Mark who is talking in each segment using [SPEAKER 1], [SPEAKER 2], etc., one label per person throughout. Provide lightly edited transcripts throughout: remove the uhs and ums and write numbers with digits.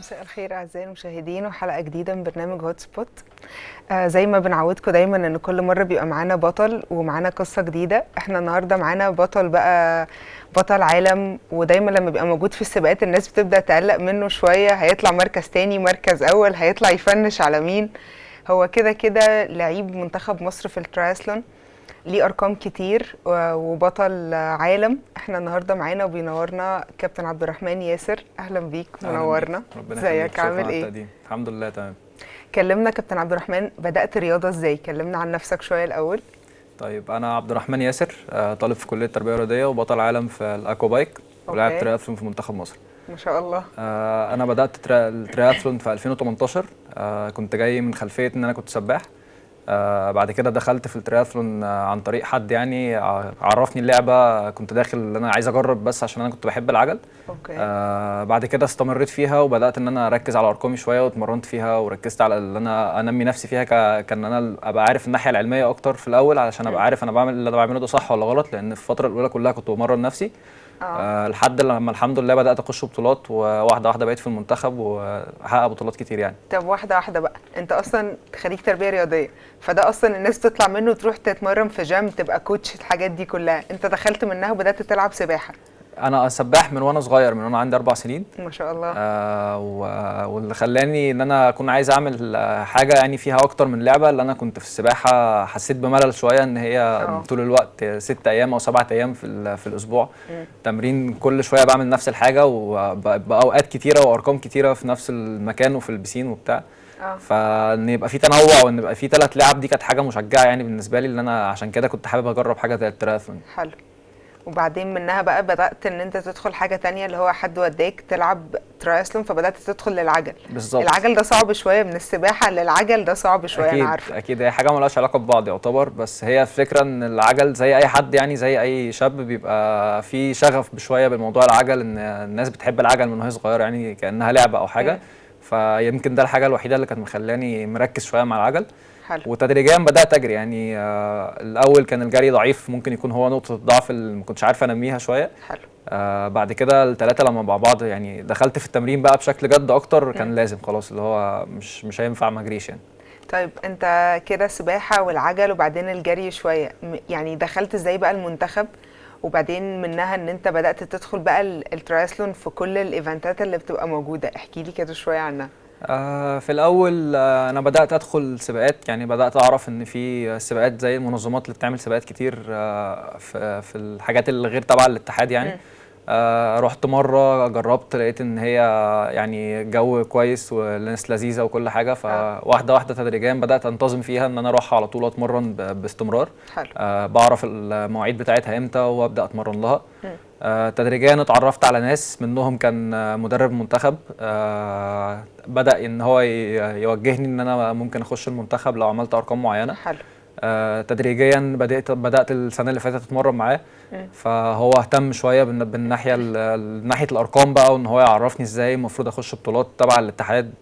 [SPEAKER 1] مساء الخير اعزائي المشاهدين، وحلقه جديدة من برنامج هوت سبوت. زي ما بنعودكم دايما ان كل مرة بيبقى معانا بطل ومعانا قصة جديده. احنا النهارده معانا بطل بقى، بطل عالم، ودايما لما بيبقى موجود في السباقات الناس بتبدا تقلق منه شويه، هيطلع مركز تاني، مركز اول، هيطلع يفنش على مين. هو كده كده لعيب منتخب مصر في الترايثلون، ليه ارقام كتير وبطل عالم. احنا النهارده معانا وبينورنا كابتن عبد الرحمن ياسر. اهلا بيك.
[SPEAKER 2] أهلاً
[SPEAKER 1] منورنا.
[SPEAKER 2] بيك. ربنا يخليك.
[SPEAKER 1] ازيك؟
[SPEAKER 2] شكرا
[SPEAKER 1] عامل
[SPEAKER 2] على
[SPEAKER 1] ايه؟
[SPEAKER 2] التقديم. الحمد لله تمام.
[SPEAKER 1] كلمنا كابتن عبد الرحمن، بدأت رياضة ازاي؟ كلمنا عن نفسك شوية الأول.
[SPEAKER 2] طيب، انا عبد الرحمن ياسر، طالب في كليه التربية الرياضية وبطل عالم في ال aqua bike ولاعب ترياثلون في منتخب مصر.
[SPEAKER 1] ما شاء الله.
[SPEAKER 2] انا بدات الترياثلون في 2018. كنت جاي من خلفية ان انا كنت سباح. بعد كده دخلت في الترياثلون عن طريق حد يعني عرفني اللعبه. كنت داخل ان انا عايز اجرب بس عشان انا كنت بحب العجل. بعد كده استمريت فيها وبدات ان انا اركز على ارقامي شوية واتمرنت فيها وركزت على ان انا انمي نفسي فيها كان انا ابقى عارف الناحية العلمية اكتر في الاول علشان ابقى عارف انا بعمل اللي انا بعمله ده صح ولا غلط، لان في الفترة الاولى كلها كنت بمرن نفسي. لحد لما الحمد لله بدات اخش بطولات، وواحدة واحدة بقيت في المنتخب واحقق بطولات كتير يعني.
[SPEAKER 1] طب واحدة واحدة بقى، انت أصلا خريج تربية رياضية، فده أصلا الناس تطلع منه تروح تتمرن في جيم، تبقى coach، الحاجات دي كلها. انت دخلت منها وبدأت تلعب سباحة.
[SPEAKER 2] انا سباح من وانا صغير، من وانا عندي 4 سنين.
[SPEAKER 1] ما شاء الله.
[SPEAKER 2] واللي خلاني ان انا اكون عايز اعمل حاجة يعني فيها اكتر من لعبه، اللي انا كنت في السباحة حسيت بملل شوية ان هي طول الوقت 6 ايام او 7 ايام في الاسبوع تمرين، كل شوية بعمل نفس الحاجة وباوقات كتيرة وارقام كتيرة في نفس المكان وفي البسين وبتاع. فان يبقى في تنوع وان يبقى في ثلاث لعب، دي كانت حاجة مشجعه يعني بالنسبة لي، اللي انا عشان كده كنت حابب اجرب حاجة زي التراثلون.
[SPEAKER 1] حلو. وبعدين منها بقى بدأت ان انت تدخل حاجة تانية، اللي هو حد وداك تلعب ترايثلون، فبدأت تدخل للعجل.
[SPEAKER 2] بالظبط.
[SPEAKER 1] العجل ده صعب شوية، من السباحة للعجل ده صعب شوية.
[SPEAKER 2] اكيد.
[SPEAKER 1] انا عارفة.
[SPEAKER 2] اكيد، هي حاجة ملهاش علاقة ببعض يعتبر، بس هي الفكرة ان العجل زي اي حد يعني زي اي شاب بيبقى فيه شغف بشوية بالموضوع العجل، ان الناس بتحب العجل من وهي صغيرة يعني كانها لعبه او حاجه. فيمكن ده الحاجة الوحيدة اللي كانت مخلاني مركز شوية مع العجل. وتدريجيا بدات اجري يعني. الاول كان الجري ضعيف، ممكن يكون هو نقطة الضعف اللي ما كنتش عارف انميها شويه. بعد كده الثلاثة لما مع بعض يعني دخلت في التمرين بقى بشكل جد اكتر، كان لازم خلاص اللي هو مش هينفع ما اجريش يعني.
[SPEAKER 1] طيب، انت كده سباحة والعجل وبعدين الجري شوية، يعني دخلت ازاي بقى المنتخب؟ وبعدين منها ان انت بدأت تدخل بقى الترايثلون في كل ال event ات اللي بتبقى موجودة. احكي لي كده شوية عنها.
[SPEAKER 2] في الأول أنا بدأت أدخل سباقات، يعني بدأت أعرف إن في سباقات زي المنظمات اللي بتعمل سباقات كتير في الحاجات اللي غير تبع الاتحاد يعني. رحت مرة جربت، لقيت إن هي يعني جو كويس والناس لذيذة وكل حاجة. فواحدة واحدة تدريجيا بدأت أنتظم فيها، إن أنا أروح على طول أتمرن باستمرار. بعرف المواعيد بتاعتها إمتى وأبدأ أتمرن لها. تدريجيا اتعرفت على ناس، منهم كان مدرب منتخب، بدأ ان هو يوجهني ان انا ممكن اخش المنتخب لو عملت ارقام معينة. تدريجيا بدأت السنة اللي فاتت اتمرن معاه. فهو اهتم شوية بالناحية ناحية الارقام بقى، وان هو يعرفني ازاي المفروض اخش بطولات تبع الاتحاد،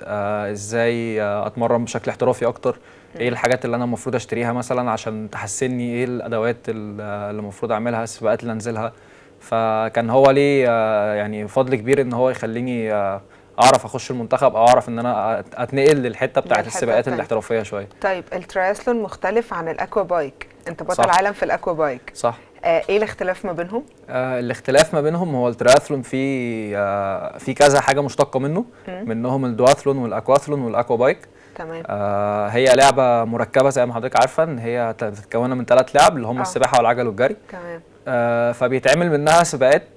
[SPEAKER 2] ازاي اتمرن بشكل احترافي اكتر، ايه الحاجات اللي انا المفروض اشتريها مثلا عشان تحسني، ايه الادوات اللي المفروض اعملها، السباقات اللي انزلها. فكان هو ليه يعني فضل كبير ان هو يخليني اعرف اخش المنتخب او اعرف ان انا اتنقل للحتة بتاعت
[SPEAKER 1] للحتة
[SPEAKER 2] السباقات
[SPEAKER 1] التانية.
[SPEAKER 2] الاحترافية شويه.
[SPEAKER 1] طيب، الترايثلون مختلف عن ال aqua bike، انت بطل عالم في ال aqua bike.
[SPEAKER 2] صح.
[SPEAKER 1] ايه الاختلاف ما بينهم؟
[SPEAKER 2] الاختلاف ما بينهم هو الترياثلون في كذا حاجة مشتقة منه، منهم ال duathlon وال aquathlon وال aqua bike. هي لعبه مركبة زي ما حضرتك عارفه، ان هي بتتكون من ثلاث لعب اللي هم السباحة والعجل والجري. فبيتعمل منها سباقات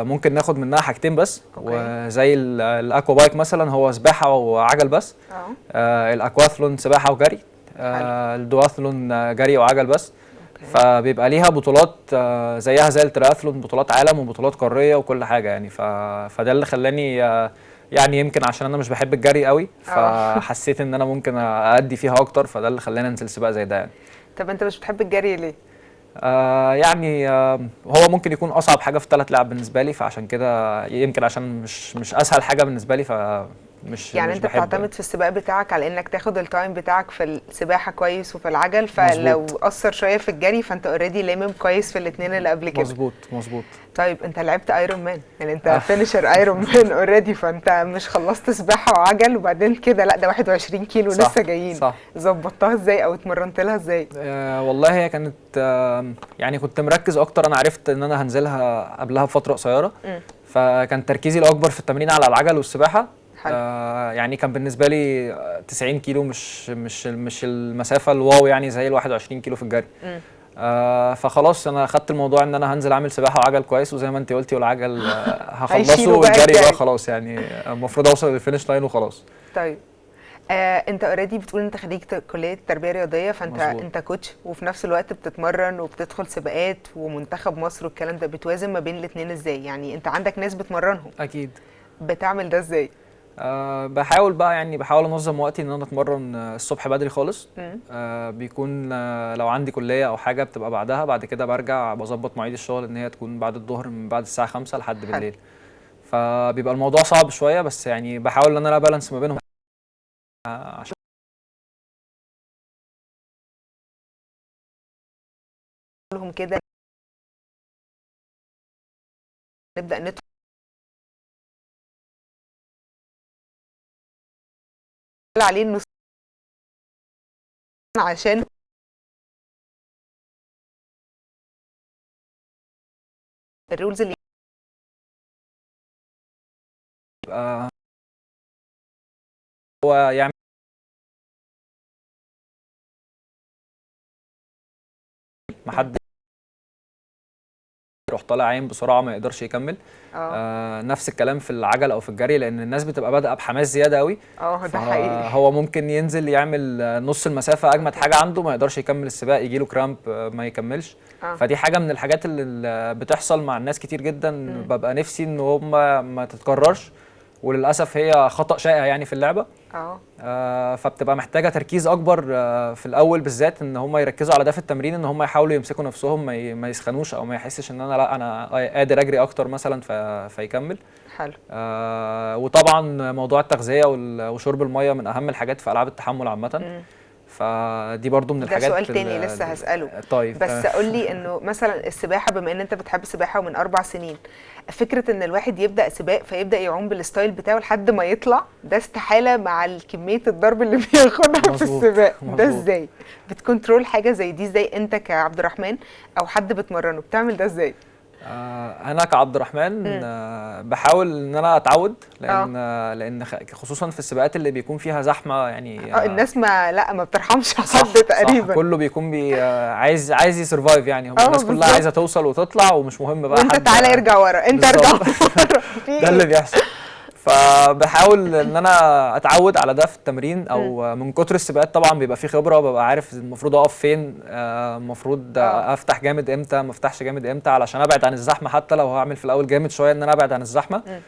[SPEAKER 2] ممكن ناخد منها حاجتين بس. وزي ال aqua bike مثلا هو سباحة وعجل بس. ال aquathlon سباحة وجري. الدواثلون جري وعجل بس. فبيبقى ليها بطولات زيها زي التراثلون، بطولات عالم وبطولات قارية وكل حاجة يعني. فده اللي خلاني يعني يمكن عشان انا مش بحب الجري قوي، فحسيت ان انا ممكن أأدي فيها اكتر، فده اللي خلاني انزل سباق زي ده يعني.
[SPEAKER 1] طب انت مش بتحب الجري ليه؟
[SPEAKER 2] يعني هو ممكن يكون اصعب حاجة في الثلاث لعب بالنسبة لي، فعشان كده يمكن عشان مش اسهل حاجة بالنسبة لي. مش
[SPEAKER 1] يعني
[SPEAKER 2] مش
[SPEAKER 1] انت
[SPEAKER 2] بحبه
[SPEAKER 1] بتعتمد
[SPEAKER 2] يعني.
[SPEAKER 1] في السباق بتاعك على انك تاخد ال time بتاعك في السباحة كويس وفي العجل، فلو
[SPEAKER 2] مظبوط.
[SPEAKER 1] قصر شوية في الجري فانت already لامم كويس في الاثنين اللي قبل كده.
[SPEAKER 2] مظبوط مظبوط.
[SPEAKER 1] طيب انت لعبت Ironman، يعني انت finisher Ironman already، فانت مش خلصت سباحة وعجل وبعدين كده، لا ده 21 كيلو
[SPEAKER 2] صح،
[SPEAKER 1] لسه جايين.
[SPEAKER 2] صح.
[SPEAKER 1] ظبطتها ازاي او اتمرنت لها ازاي؟
[SPEAKER 2] والله هي كانت يعني كنت مركز اكتر. انا عرفت ان انا هنزلها قبلها بفترة قصيرة، فكان تركيزي الاكبر في التمرين على العجل والسباحه.
[SPEAKER 1] حلو.
[SPEAKER 2] يعني كان بالنسبة لي 90 كيلو مش المسافة ال wow يعني زي ال 21 كيلو في الجري. فخلاص انا خدت الموضوع ان انا هنزل اعمل سباحة وعجل كويس، وزي ما انت قلتي والعجل هخلصه
[SPEAKER 1] هيشيلوا بقى
[SPEAKER 2] والجري بقى
[SPEAKER 1] الجري.
[SPEAKER 2] خلاص، يعني المفروض اوصل لل finish line وخلاص.
[SPEAKER 1] طيب انت already بتقول انت خريج كليه تربيه رياضية، فانت
[SPEAKER 2] مظبوط.
[SPEAKER 1] انت coach وفي نفس الوقت بتتمرن وبتدخل سباقات ومنتخب مصر والكلام ده، بتوازن ما بين الاثنين ازاي؟ يعني انت عندك ناس بتمرنهم،
[SPEAKER 2] اكيد.
[SPEAKER 1] بتعمل ده ازاي؟
[SPEAKER 2] بحاول بقى، يعني بحاول انظم وقتي ان انا اتمرن الصبح بدري خالص. بيكون لو عندي كلية او حاجة بتبقى بعدها، بعد كده برجع بظبط مواعيد الشغل ان هي تكون بعد الظهر، من بعد الساعة 5 لحد
[SPEAKER 1] حلو.
[SPEAKER 2] بالليل. فبيبقى الموضوع صعب شوية، بس يعني بحاول ان انا balance ما بينهم عشان
[SPEAKER 1] لهم كده نبدأ ندخل عليه النص عشان ال rules اللي
[SPEAKER 2] يبقى هو يعمل ما حد يروح طالع عين بسرعة ما يقدرش يكمل. نفس الكلام في العجل او في الجري، لان الناس بتبقى بادئه بحماس زيادة قوي.
[SPEAKER 1] ده حقيقي.
[SPEAKER 2] هو ممكن ينزل يعمل نص المسافة اجمد حاجة عنده، ما يقدرش يكمل السباق، يجي له cramp، ما يكملش. فدي حاجة من الحاجات اللي بتحصل مع الناس كتير جدا. ببقى نفسي ان هم ما تتكررش، وللاسف هي خطا شائع يعني في اللعبة. فبتبقى محتاجه تركيز اكبر في الاول بالذات، ان هم يركزوا على ده في التمرين، ان هم يحاولوا يمسكوا نفسهم، ما يسخنوش او ما يحسش ان انا لا انا قادر اجري اكتر مثلا فيكمل.
[SPEAKER 1] حلو.
[SPEAKER 2] وطبعا موضوع التغذية وشرب المية من اهم الحاجات في العاب التحمل عامة. فدي برضو من
[SPEAKER 1] ده
[SPEAKER 2] الحاجات
[SPEAKER 1] سؤال تاني لسه هسأله.
[SPEAKER 2] طيب.
[SPEAKER 1] بس قول لي انه مثلا السباحة، بما ان انت بتحب السباحة ومن 4 سنين، فكرة ان الواحد يبدا سباق فيبدا يعوم بال style بتاعه لحد ما يطلع، ده استحالة مع كمية الضرب اللي بياخدها في السباق ده. ازاي بت control حاجة زي دي؟ ازاي انت كعبد الرحمن او حد بتمرنه بتعمل ده ازاي؟
[SPEAKER 2] انا كعبد الرحمن بحاول ان انا اتعود، لان خصوصا في السباقات اللي بيكون فيها زحمة يعني،
[SPEAKER 1] الناس ما بترحمش حد تقريبا،
[SPEAKER 2] كله بيكون عايز ي survive يعني، هم الناس كلها عايزه توصل وتطلع، ومش مهم بقى
[SPEAKER 1] وانت تعالى ارجع ورا، انت ارجع ورا
[SPEAKER 2] ده اللي بيحصل. فبحاول ان انا اتعود على ده في التمرين، او من كتر السباقات طبعا بيبقى في خبره، ببقى عارف المفروض اقف فين، المفروض افتح جامد امتى، ما افتحش جامد امتى، علشان ابعد عن الزحمة. حتى لو هعمل في الاول جامد شوية ان انا ابعد عن الزحمة،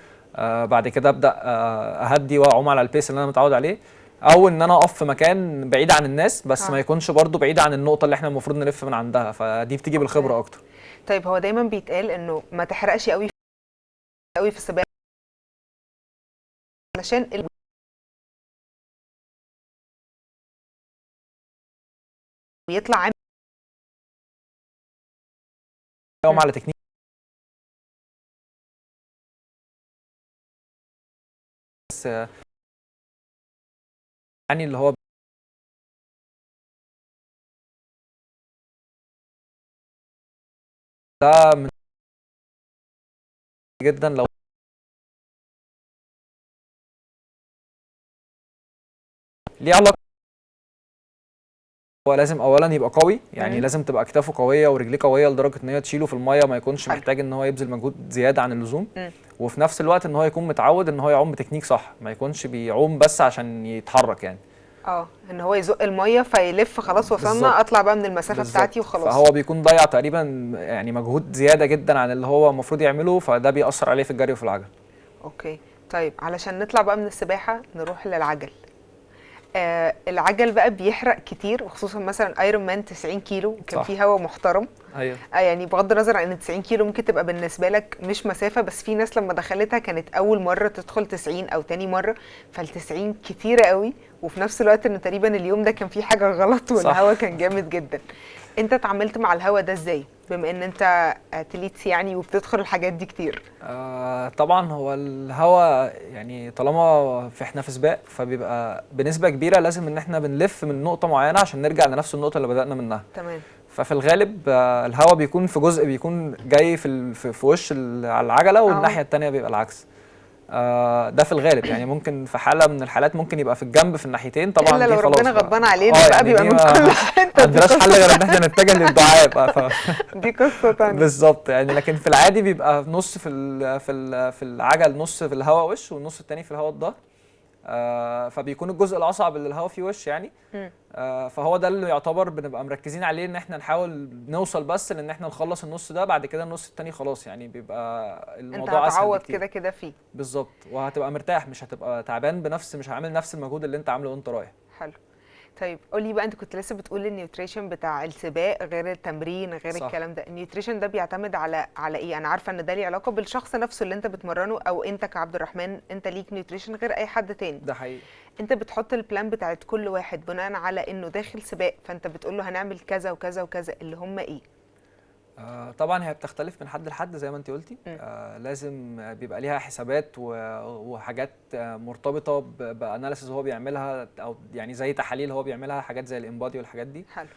[SPEAKER 2] بعد كده ابدا اهدي واعوم على ال pace اللي انا متعود عليه، او ان انا اقف في مكان بعيد عن الناس، بس ما يكونش برضو بعيد عن النقطة اللي احنا المفروض نلف من عندها. فدي بتيجي بالخبرة اكتر.
[SPEAKER 1] طيب هو دايما بيتقال انه ما تحرقش قوي قوي في السباق علشان ويطلع عامل
[SPEAKER 2] على تكنيك بس يعني اللي هو ده من جدا لو ليه علاقة، هو لازم اولا يبقى قوي يعني، لازم تبقى اكتافه قوية ورجليه قوية لدرجة ان هي تشيله في المية، ما يكونش محتاج ان هو يبذل مجهود زيادة عن اللزوم. وفي نفس الوقت ان هو يكون متعود ان هو يعوم بتكنيك صح، ما يكونش بيعوم بس عشان يتحرك يعني،
[SPEAKER 1] ان هو يزق المية فيلف خلاص وصلنا بالزبط. اطلع بقى من المسافة بالزبط. بتاعتي وخلاص.
[SPEAKER 2] فهو بيكون ضيع تقريبا يعني مجهود زيادة جدا عن اللي هو المفروض يعمله، فده بيأثر عليه في الجري وفي العجل.
[SPEAKER 1] okay. طيب علشان نطلع بقى من السباحة نروح للعجل. العجل بقى بيحرق كتير، وخصوصا مثلا Ironman 90 كيلو كان فيه هواء محترم.
[SPEAKER 2] ايوه.
[SPEAKER 1] يعني بغض النظر عن ان 90 كيلو ممكن تبقى بالنسبة لك مش مسافه، بس في ناس لما دخلتها كانت اول مرة تدخل 90 او تاني مرة، فال 90 كتيرة قوي، وفي نفس الوقت ان تقريبا اليوم ده كان فيه حاجة غلط والهواء كان جامد جدا. انت اتعاملت مع الهواء ده ازاي بما ان انت athlete يعني وبتدخل الحاجات دي كتير؟
[SPEAKER 2] طبعا هو الهواء يعني طالما في احنا في سباق فبيبقى بنسبة كبيرة لازم ان احنا بنلف من نقطة معينة عشان نرجع لنفس النقطة اللي بدأنا منها.
[SPEAKER 1] تمام.
[SPEAKER 2] ففي الغالب الهواء بيكون في جزء بيكون جاي في وش على العجلة، والناحية الثانية بيبقى العكس. ده في الغالب يعني، ممكن في حاله من الحالات ممكن يبقى في الجنب في الناحيتين طبعا.
[SPEAKER 1] الا
[SPEAKER 2] دي
[SPEAKER 1] لو
[SPEAKER 2] خلاص
[SPEAKER 1] ربنا
[SPEAKER 2] بقى.
[SPEAKER 1] غضبان علينا بقى
[SPEAKER 2] يعني
[SPEAKER 1] بيبقى
[SPEAKER 2] دي
[SPEAKER 1] من كل حتة.
[SPEAKER 2] ما عندناش حل غير ان احنا نتجه للدعاء بقى.
[SPEAKER 1] دي قصة ثانية.
[SPEAKER 2] بالظبط يعني، لكن في العادي بيبقى نص في العجل، نص في الهواء وش، والنص التاني في الهواء الظهر. فبيكون الجزء الاصعب اللي الهواء فيه وش يعني. فهو ده اللي يعتبر بنبقى مركزين عليه، ان احنا نحاول نوصل بس لان احنا نخلص النص ده، بعد كده النص التاني خلاص يعني بيبقى
[SPEAKER 1] انت
[SPEAKER 2] الموضوع اسهل
[SPEAKER 1] هتعوض
[SPEAKER 2] بكتير.
[SPEAKER 1] كده كده فيه.
[SPEAKER 2] بالظبط، وهتبقى مرتاح، مش هتبقى تعبان بنفس، مش عامل نفس المجهود اللي انت عامله وانت رايح.
[SPEAKER 1] حلو. طيب قولي بقى، انت كنت لسه بتقول ال nutrition بتاع السباق غير التمرين غير
[SPEAKER 2] صح.
[SPEAKER 1] الكلام ده، ال nutrition ده بيعتمد على ايه؟ انا عارفه ان ده ليه علاقة بالشخص نفسه اللي انت بتمرنه، او انت كعبد الرحمن انت ليك nutrition غير اي حد تاني.
[SPEAKER 2] ده حقيقي.
[SPEAKER 1] انت بتحط ال plan بتاعت كل واحد بناء على انه داخل سباق، فانت بتقول له هنعمل كذا وكذا وكذا، اللي هم ايه؟
[SPEAKER 2] طبعا هي بتختلف من حد لحد زي ما انت قلتي. لازم بيبقى ليها حسابات وحاجات مرتبطة ب analysis هو بيعملها، او يعني زي تحاليل هو بيعملها، حاجات زي ال InBody والحاجات دي.
[SPEAKER 1] حلو.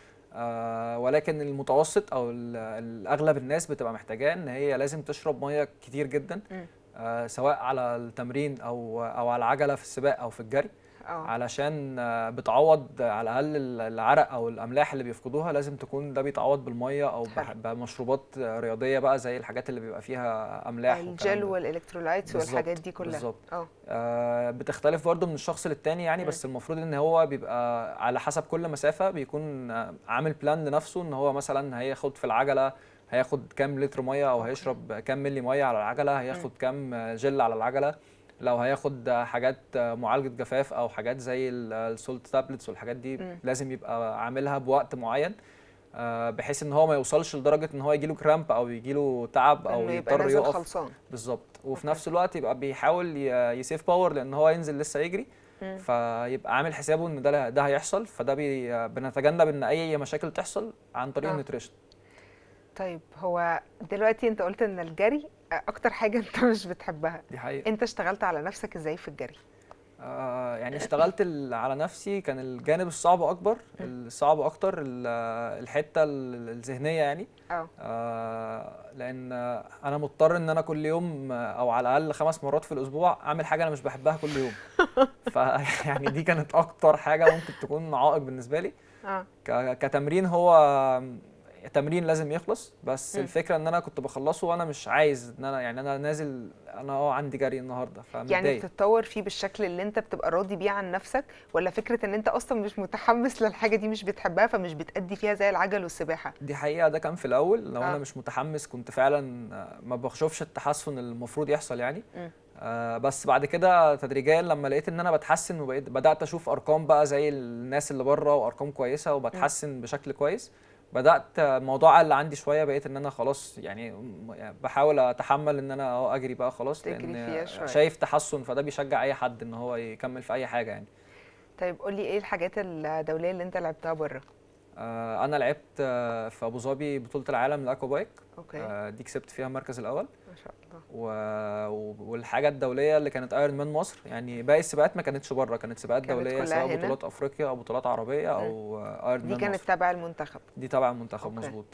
[SPEAKER 2] ولكن المتوسط او الاغلب الناس بتبقى محتاجاه ان هي لازم تشرب مية كتير جدا، سواء على التمرين او على العجلة في السباق او في الجري، علشان بتعوض على الاقل العرق او الاملاح اللي بيفقدوها، لازم تكون ده بيتعوض بالمية او بمشروبات رياضية بقى زي الحاجات اللي بيبقى فيها املاح والكلام
[SPEAKER 1] الجل
[SPEAKER 2] ده.
[SPEAKER 1] وال electrolytes والحاجات دي كلها.
[SPEAKER 2] بالظبط. بتختلف برضو من الشخص للتاني يعني، بس المفروض ان هو بيبقى على حسب كل مسافة بيكون عامل plan لنفسه، ان هو مثلا هياخد في العجلة هياخد كام لتر مية، او هيشرب كام ملي مية على العجلة، هياخد كام جل على العجلة، لو هياخد حاجات معالجة جفاف او حاجات زي ال salt tablets والحاجات دي، لازم يبقى عاملها بوقت معين، بحيث ان هو ما يوصلش لدرجة ان هو يجيله cramp او يجيله تعب او
[SPEAKER 1] انه يبقى
[SPEAKER 2] يضطر
[SPEAKER 1] نازل
[SPEAKER 2] يقف.
[SPEAKER 1] خلصان.
[SPEAKER 2] بالظبط. وفي نفس الوقت يبقى بيحاول ي save power، لان هو ينزل لسه يجري، فيبقى عامل حسابه ان ده هيحصل، فده بنتجنب ان اي مشاكل تحصل عن طريق ال nutrition.
[SPEAKER 1] طيب هو دلوقتي انت قلت ان الجري اكتر حاجة انت مش بتحبها.
[SPEAKER 2] دي حقيقة.
[SPEAKER 1] انت اشتغلت على نفسك ازاي في الجري؟
[SPEAKER 2] يعني اشتغلت على نفسي، كان الجانب الصعب اكبر، الصعب اكتر الحتة الذهنية يعني. لان انا مضطر ان انا كل يوم او على الاقل 5 مرات في الاسبوع اعمل حاجة انا مش بحبها كل يوم. فيعني دي كانت اكتر حاجة ممكن تكون عائق بالنسبة لي. كتمرين، هو تمرين لازم يخلص، بس الفكرة ان انا كنت بخلصه وانا مش عايز ان انا يعني انا نازل، انا عندي جري النهارده
[SPEAKER 1] يعني
[SPEAKER 2] فمتضايق.
[SPEAKER 1] بتتطور فيه بالشكل اللي انت بتبقى راضي بيه عن نفسك، ولا فكرة ان انت اصلا مش متحمس للحاجة دي، مش بتحبها، فمش بتأدي فيها زي العجل والسباحه؟
[SPEAKER 2] دي حقيقة، ده كان في الأول لو أنا مش متحمس كنت فعلا ما بشوفش التحسن اللي المفروض يحصل يعني. بس بعد كده تدريجيا لما لقيت إن أنا بتحسن وبقيت بدأت أشوف أرقام بقى زي الناس اللي بره وأرقام كويسة وبتحسن بشكل كويس، بدأت الموضوع قل عندي شوية، بقيت إن أنا خلاص يعني بحاول أتحمل إن أنا أجري بقى خلاص،
[SPEAKER 1] تجري
[SPEAKER 2] لأن
[SPEAKER 1] فيها شوية.
[SPEAKER 2] شايف تحسن، فده بيشجع أي حد إن هو يكمل في أي حاجة يعني.
[SPEAKER 1] طيب قولي ايه الحاجات الدولية اللي انت لعبتها بره؟
[SPEAKER 2] أنا لعبت في أبو ظبي بطولة العالم لل aqua bike. دي كسبت فيها المركز الأول.
[SPEAKER 1] ما شاء الله.
[SPEAKER 2] والحاجة الدولية اللي كانت Ironman مصر، يعني باقي السباقات ما كانتش بره، كانت سباقات
[SPEAKER 1] كانت
[SPEAKER 2] دولية،
[SPEAKER 1] كلها
[SPEAKER 2] سواء
[SPEAKER 1] هنا؟
[SPEAKER 2] بطولات افريقيا او بطولات عربية او Iron
[SPEAKER 1] دي
[SPEAKER 2] man
[SPEAKER 1] كانت
[SPEAKER 2] مصر.
[SPEAKER 1] تبع المنتخب؟
[SPEAKER 2] دي تبع المنتخب. مظبوط.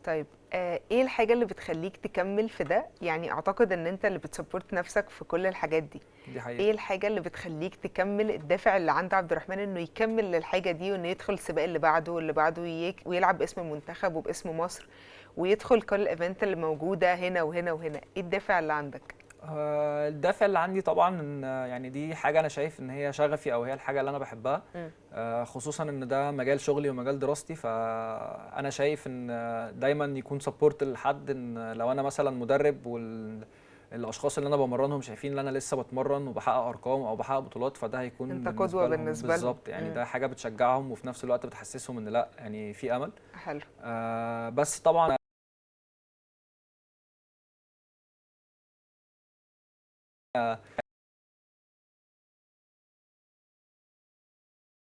[SPEAKER 1] طيب ايه الحاجة اللي بتخليك تكمل في ده؟ يعني اعتقد ان انت اللي بت support نفسك في كل الحاجات دي.
[SPEAKER 2] دي حقيقة.
[SPEAKER 1] ايه الحاجة اللي بتخليك تكمل، الدافع اللي عند عبد الرحمن انه يكمل للحاجة دي، وانه يدخل السباق اللي بعده واللي بعده، ويلعب باسم المنتخب وباسم مصر، ويدخل كل ال event اللي موجودة هنا وهنا وهنا؟ ايه الدافع اللي عندك؟
[SPEAKER 2] الدافع اللي عندي طبعا ان يعني دي حاجة انا شايف ان هي شغفي او هي الحاجة اللي انا بحبها، خصوصا ان ده مجال شغلي ومجال دراستي، فانا شايف ان دايما يكون support لحد، ان لو انا مثلا مدرب الاشخاص اللي انا بمرنهم شايفين ان انا لسه بتمرن وبحقق ارقام او بحقق بطولات، فده هيكون
[SPEAKER 1] انت
[SPEAKER 2] بالنسبة
[SPEAKER 1] قدوة
[SPEAKER 2] لهم
[SPEAKER 1] بالنسبة لهم.
[SPEAKER 2] بالظبط يعني. ده حاجة بتشجعهم، وفي نفس الوقت بتحسسهم ان لا يعني في امل.
[SPEAKER 1] حلو.
[SPEAKER 2] بس طبعا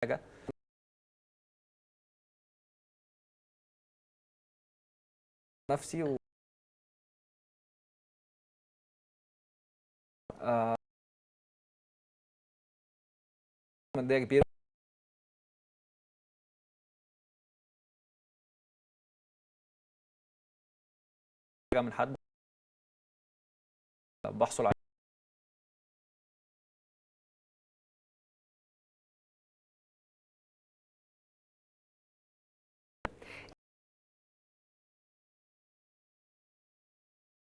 [SPEAKER 2] حاجة نفسي و مادية كبيرة من حد بحصل على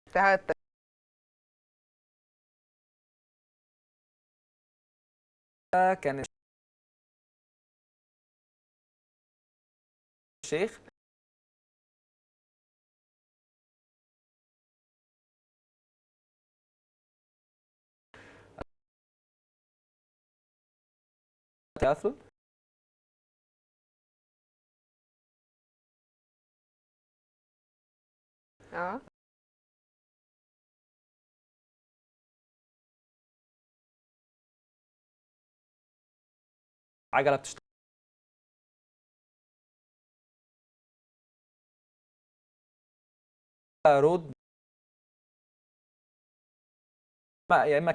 [SPEAKER 1] بتاعت
[SPEAKER 2] كان الشيخ تراثلون. عجله بتشتغل رود، يا اما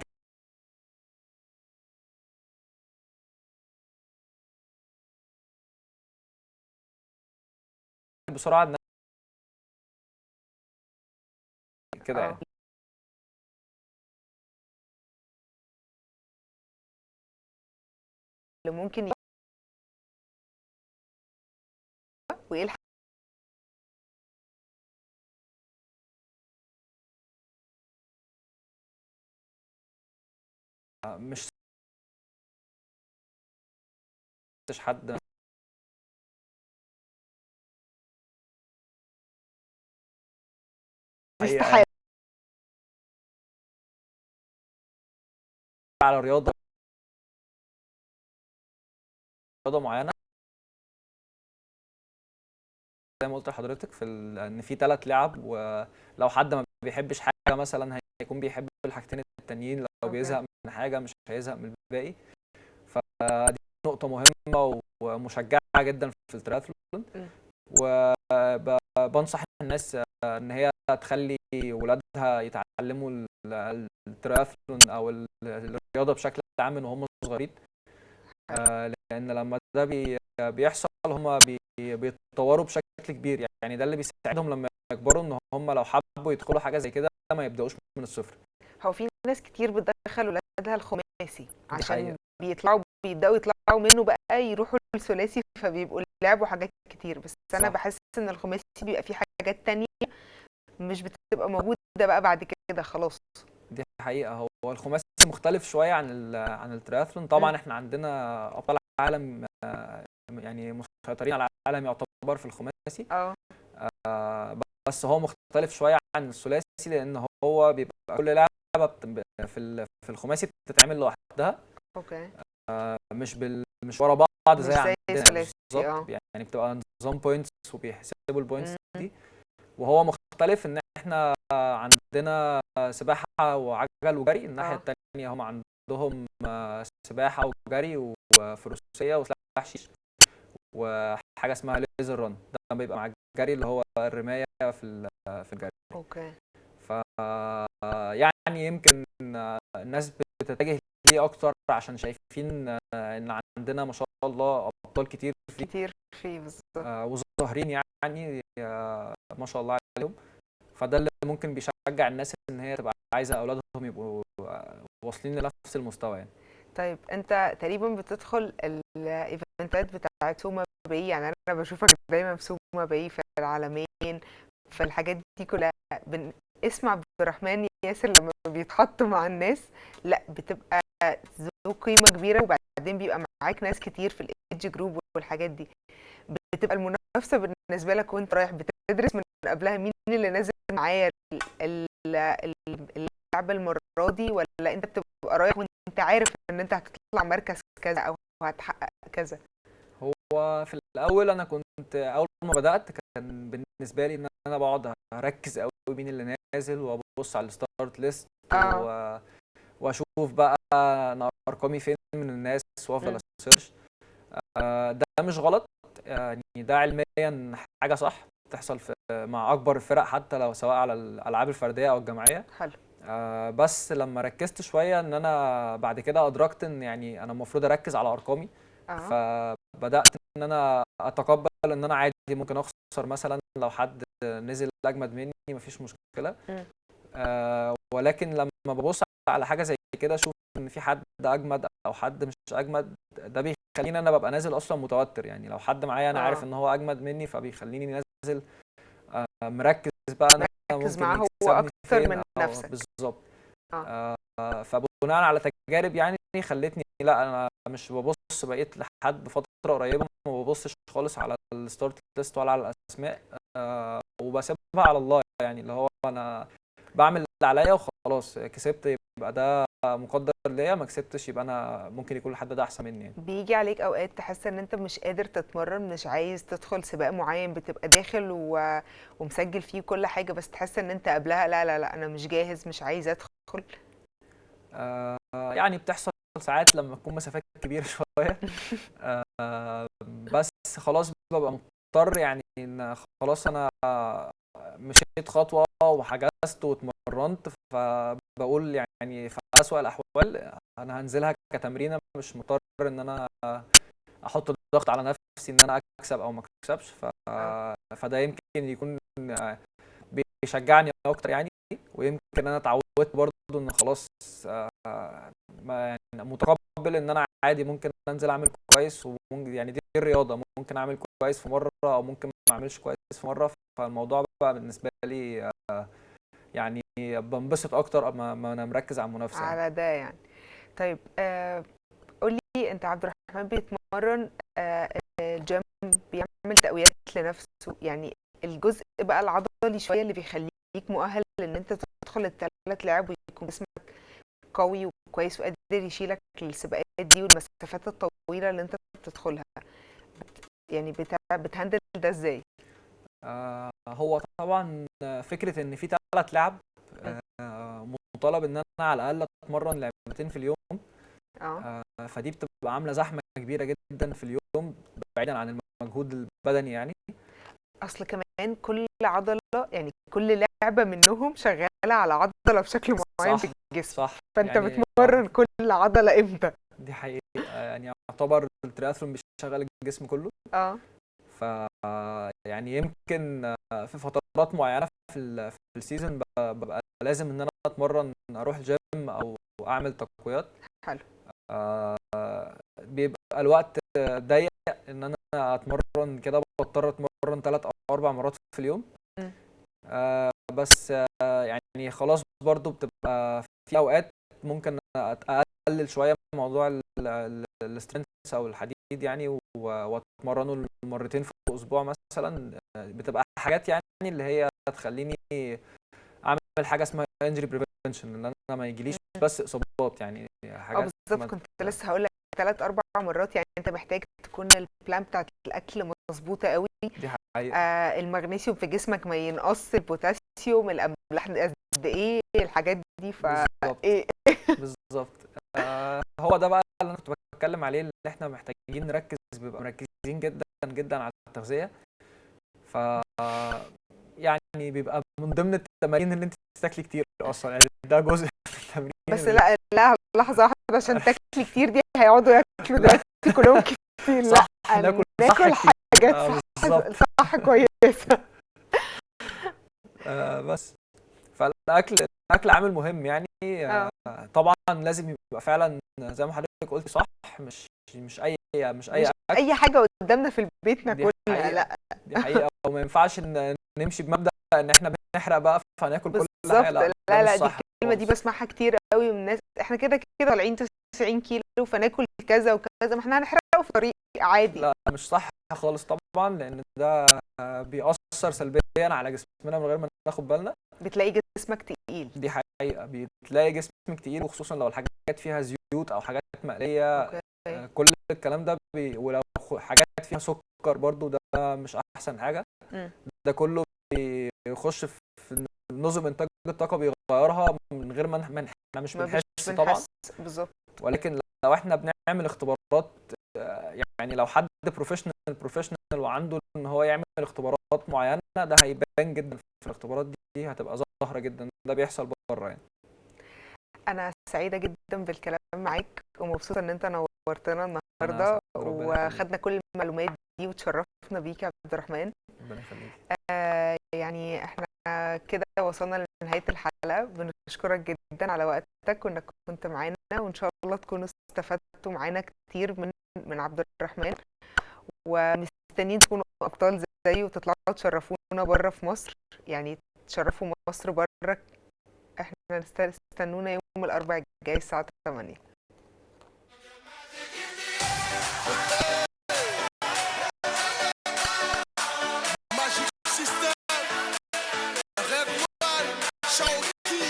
[SPEAKER 2] بسرعة كده يعني.
[SPEAKER 1] اللي ممكن وايه
[SPEAKER 2] مش حد
[SPEAKER 1] استحالة
[SPEAKER 2] على رياضة معينة زي ما قلت لحضرتك في ان في 3 لعب، ولو حد ما بيحبش حاجة مثلا هيكون بيحب الحاجتين التانيين، لو بيزهق من حاجة مش هيزهق من الباقي. فدي نقطة مهمة ومشجعة جدا في التراثلون. وبنصح الناس ان هي تخلي ولادها يتعلموا التراثلون او الرياضة بشكل عام من وهم صغيرين، لان لما ده بيحصل هم بيتطوروا بشكل كبير. يعني ده اللي بيساعدهم لما يكبروا ان هم لو حبوا يدخلوا حاجة زي كده ما يبداوش من الصفر.
[SPEAKER 1] هو في ناس كتير بتدخل ولادها الخماسي عشان بيبداوا يطلعوا منه بقى يروحوا الثلاثي، فبيبقوا لعبوا حاجات كتير. بس انا بحس ان الخماسي بيبقى فيه حاجات تانية مش بتبقى موجودة بقى بعد كده خلاص.
[SPEAKER 2] دي حقيقة. هو الخماسي مختلف شوية عن التراثلون. طبعا احنا عندنا ابطال عالم يعني مسيطرين على العالم يعتبر في الخماسي. بس هو مختلف شوية عن الثلاثي، لان هو بيبقى كل لعبه في الخماسي بتتعمل لوحدها.
[SPEAKER 1] okay.
[SPEAKER 2] مش ورا بعض زي عندنا
[SPEAKER 1] بالظبط.
[SPEAKER 2] يعني بتبقى نظام points وبيحسبوا ال points دي. وهو مختلف ان احنا عندنا سباحة وعجل وجري، الناحية الثانية هم عندهم سباحة وجري وفروسيه وسلاح شيش وحاجه اسمها laser run، ده بيبقى مع الجري اللي هو الرماية في الجري.
[SPEAKER 1] okay.
[SPEAKER 2] ف يعني يمكن الناس بتتجه ليه اكتر عشان شايفين ان عندنا ما شاء الله ابطال كتير فيه،
[SPEAKER 1] كتير فيه بالظبط،
[SPEAKER 2] وظاهرين يعني ما شاء الله عليهم. فده اللي ممكن بيشجع الناس ان هي تبقى عايزه اولادهم يبقوا واصلين لنفس المستوى يعني.
[SPEAKER 1] طيب انت تقريبا بتدخل ال event ات بتاعت سوما باي، يعني انا بشوفك دايما في سوما باي، في العلمين، في الحاجات دي كلها. اسم عبد الرحمن ياسر لما بيتحط مع الناس لا بتبقى ذو قيمة كبيرة، وبعدين بيبقى معاك ناس كتير في ال age group والحاجات دي. بتبقى المنافسة بالنسبة لك وانت رايح بتدرس من قبلها مين اللي نازل معايا، اللعبة المرة دي، ولا انت بتبقى رايح وانت عارف ان انت هتطلع مركز كذا او هتحقق كذا؟
[SPEAKER 2] هو في الاول انا كنت اول ما بدات كان بالنسبة لي ان انا بقعد اركز قوي مين اللي نازل، وابص على ال start list واشوف بقى انا ارقامي فين من الناس، وافضل ا search. ده مش غلط يعني، ده علميا حاجة صح بتحصل في مع اكبر الفرق، حتى لو سواء على الالعاب الفردية او الجماعية.
[SPEAKER 1] حلو.
[SPEAKER 2] بس لما ركزت شوية ان انا بعد كده ادركت ان يعني انا المفروض اركز على ارقامي. فبدات ان انا اتقبل ان انا عادي ممكن اخسر مثلا لو حد نزل اجمد مني، مفيش مشكلة. ولكن لما ببص على حاجة زي كده، اشوف ان في حد اجمد او حد مش اجمد، ده بيخليني انا ببقى نازل اصلا متوتر. يعني لو حد معايا انا عارف ان هو اجمد مني، فبيخليني نازل مركز بقى انا
[SPEAKER 1] مركز
[SPEAKER 2] ممكن
[SPEAKER 1] معاه هو
[SPEAKER 2] يكسبني
[SPEAKER 1] اكتر
[SPEAKER 2] فين
[SPEAKER 1] من نفسك.
[SPEAKER 2] بالظبط. فبناء على تجارب يعني خلتني لا، انا مش ببص، بقيت لحد فترة قريبه ما ببصش خالص على ال start list ولا على الاسماء، وبسيبها على الله. يعني اللي هو انا بعمل اللي عليا وخلاص، كسبت يبقى ده مقدر ليا، ما كسبتش يبقى انا ممكن يكون الحد ده احسن مني يعني.
[SPEAKER 1] بيجي عليك اوقات تحس ان انت مش قادر تتمرن، مش عايز تدخل سباق معين، بتبقى داخل ومسجل فيه كل حاجة، بس تحس ان انت قبلها لا لا لا انا مش جاهز، مش عايز ادخل؟
[SPEAKER 2] يعني بتحصل ساعات لما تكون مسافات كبيرة شوية، بس خلاص ببقى مضطر، يعني ان خلاص انا مشيت خطوة وحجزت واتمرنت، فبقول يعني في أسوأ الأحوال أنا هنزلها كتمرينة، مش مضطر إن أنا أحط ضغط على نفسي إن أنا أكسب أو ما أكسبش. فده يمكن يكون بيشجعني أكتر يعني، ويمكن أنا اتعودت برضه إن خلاص ما يعني متقبل إن أنا عادي ممكن أنزل أعمل كويس، وممكن يعني دي الرياضة، ممكن أعمل كويس في مرة أو ممكن ما أعملش كويس في مرة. فالموضوع بقى بالنسبة لي يعني بنبسط أكتر ما أنا مركز على المنافسة يعني.
[SPEAKER 1] على ده يعني. طيب قول لي أنت عبد الرحمن بيتمرن الجيم، بيعمل تقويات لنفسه، يعني الجزء بقى العضلي شوية اللي بيخليك مؤهل إن أنت تدخل الثلاث لعب ويكون جسمك قوي وكويس وقادر يشيلك السباقات دي والمسافات الطويلة اللي أنت بتدخلها، يعني بتهندل ده إزاي؟
[SPEAKER 2] هو طبعا فكرة إن في 3 لعب، مطالب إن أنا على الأقل أتمرن لعبتين في اليوم. فدي بتبقى عاملة زحمة كبيرة جدا في اليوم بعيدا عن المجهود البدني يعني.
[SPEAKER 1] أصل كمان كل عضلة، يعني كل لعبة منهم شغالة على عضلة بشكل معين في الجسم. فأنت بتمرن كل عضلة إمتى؟
[SPEAKER 2] دي حقيقة، يعني يعتبر الترياثلون بيشغل الجسم كله. ف يعني يمكن في فترات معينة في ال season ببقى لازم إن أنا أتمرن، أروح الجيم أو أعمل تقويات. بيبقى الوقت ضيق إن أنا أتمرن كده، بضطر أتمرن 3 أو 4 مرات في اليوم. بس يعني خلاص برضو بتبقى في أوقات ممكن أقلل شوية موضوع ال strength أو الحديد يعني، وأتمرنه مرتين في الأسبوع مثلاً. بتبقى حاجات يعني اللي هي تخليني أعمل حاجة اسمها injury prevention، إن أنا ما يجيليش بس إصابات يعني. حاجات
[SPEAKER 1] بالظبط،
[SPEAKER 2] ما
[SPEAKER 1] كنت لسه هقول لك 3-4 مرات، يعني أنت محتاج تكون ال plan بتاعت الأكل مظبوطة قوي.
[SPEAKER 2] دي حقيقة.
[SPEAKER 1] المغنيسيوم في جسمك ما ينقص، البوتاسيوم، الأملاح قد إيه، الحاجات دي. ف إيه؟
[SPEAKER 2] بالظبط. هو ده بقى اللي أنا كنت بتكلم عليه، اللي إحنا محتاجين نركز، بيبقى مركزين جداً جداً على التغذية. ف يعني بيبقى من ضمن التمارين اللي أنت بتاكلي كتير أصلاً، يعني ده جزء من التمرين.
[SPEAKER 1] بس
[SPEAKER 2] اللي
[SPEAKER 1] لا لا لحظة واحدة، عشان تاكلي كتير دي هيقعدوا ياكلوا دلوقتي كلهم كتير. لا،
[SPEAKER 2] صح، ناكل صح
[SPEAKER 1] ناكل
[SPEAKER 2] كتير.
[SPEAKER 1] حاجات
[SPEAKER 2] بالظبط.
[SPEAKER 1] صح كويسة.
[SPEAKER 2] بس فالأكل، الأكل عامل مهم يعني. طبعاً لازم يبقى فعلاً زي ما حضرتك قلت صح، مش أي
[SPEAKER 1] مش
[SPEAKER 2] أكل.
[SPEAKER 1] أي حاجة قدامنا في البيت
[SPEAKER 2] دي
[SPEAKER 1] ناكلها،
[SPEAKER 2] حقيقة.
[SPEAKER 1] لا.
[SPEAKER 2] دي حقيقة، وما ينفعش إن نمشي بمبدأ إن إحنا بنحرق بقى فهناكل كل
[SPEAKER 1] بالظبط.
[SPEAKER 2] حاجة. لا،
[SPEAKER 1] لا،
[SPEAKER 2] ده
[SPEAKER 1] لا،
[SPEAKER 2] مش
[SPEAKER 1] دي
[SPEAKER 2] صح
[SPEAKER 1] الكلمة دي
[SPEAKER 2] خالص.
[SPEAKER 1] بسمعها كتير قوي من الناس، إحنا كده كده طالعين 90 كيلو فناكل كذا وكذا، ما إحنا هنحرقه في طريق عادي.
[SPEAKER 2] لا، مش صح خالص طبعاً، لأن ده بيأثر سلبياً على جسمنا من غير ما ناخد بالنا.
[SPEAKER 1] بتلاقي جسمك تقيل.
[SPEAKER 2] دي حقيقة، بتلاقي جسمك تقيل، وخصوصا لو الحاجات فيها زيوت او حاجات مقلية. كل الكلام ده ولو حاجات فيها سكر برضو ده مش احسن حاجة. ده كله بيخش في نظم انتاج الطاقة، بيغيرها من غير ما احنا مش
[SPEAKER 1] ما
[SPEAKER 2] بنحس طبعا.
[SPEAKER 1] بنحس بالظبط.
[SPEAKER 2] ولكن لو احنا بنعمل اختبارات، يعني لو حد professional وعنده ان هو يعمل اختبارات معينة، ده هيبان جدا في الاختبارات دي، هتبقى ظاهره جدا. ده بيحصل بره يعني.
[SPEAKER 1] انا سعيدة جدا بالكلام معاك ومبسوطة ان انت نورتنا النهارده،
[SPEAKER 2] أسعد، ربنا يخليك.
[SPEAKER 1] وخدنا كل المعلومات دي وتشرفنا بيك يا عبد الرحمن.
[SPEAKER 2] ربنا يخليك.
[SPEAKER 1] يعني احنا كده وصلنا لنهاية الحلقه، بنشكرك جدا على وقتك وانك كنت معانا، وان شاء الله تكونوا استفدتوا معانا كتير من عبد الرحمن، ومستنيين تكونوا ابطال زيه وتطلعوا تشرفونا بره في مصر، يعني تشرفوا مصر بره. احنا استنونا يوم الاربعاء الجاي الساعة 8.
[SPEAKER 3] Magic System, Red One, Shaoki.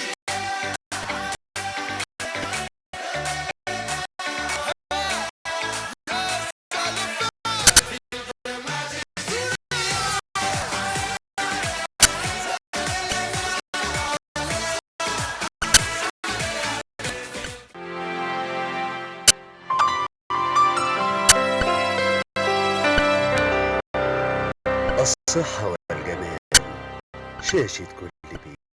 [SPEAKER 4] الصحة والجمال، شاشة كل بيت.